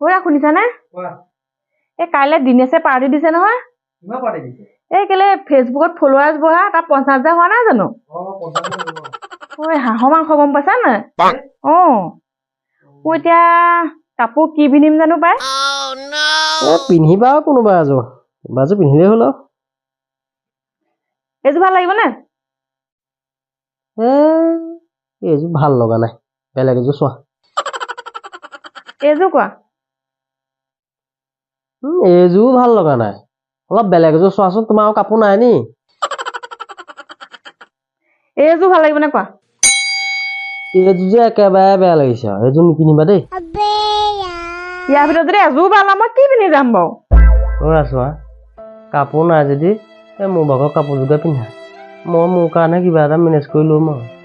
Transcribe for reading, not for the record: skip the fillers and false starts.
খুৰা, শুনিছানে? এই কাইলৈ দিনেশে পাৰ্টি দিছে নহয়। কিমান পাৰ্টি দিছে? এই কেলে ফেচবুকত ফলোৱাৰ্ছ বঢ়া, তাৰ 50,000 হোৱা নাই জানো? ঐ, হাঁহৰ মাংস, গম পাইছা নাই? অঁ, মোৰ এতিয়া কাপোৰ কি পিন্ধিম জানো পাই। এ পিন্ধিবা আৰু কোনোবা এযোৰ, কোনোবা এযোৰ পিন্ধিলেই হ'ল আৰু। এইযোৰ ভাল লাগিবনে? এ এইযোৰ ভাল লগা নাই, বেলেগ এযোৰ চোৱা। এইযোৰ কোৱা। এইযোৰো ভাল লগা নাই, অলপ বেলেগ এযোৰ চোৱাচোন। তোমাৰ আৰু কাপোৰ নাই নি? এইযোৰ ভাল লাগিবনে কোৱা। এইযোৰ যে একেবাৰে বেয়া লাগিছে আৰু, এইযোৰ নিপিন্ধিবা দেই। ইয়াৰ ভিতৰত যদি এযোৰ ভাল হয়, মই কি পিন্ধি যাম বাৰু? অ' চোৱা, কাপোৰ নাই যদি এই মোৰ ভাগৰ কাপোৰযোৰকে পিন্ধা। মই মোৰ কাৰণে কিবা এটা মেনেজ কৰি ল'ম আৰু।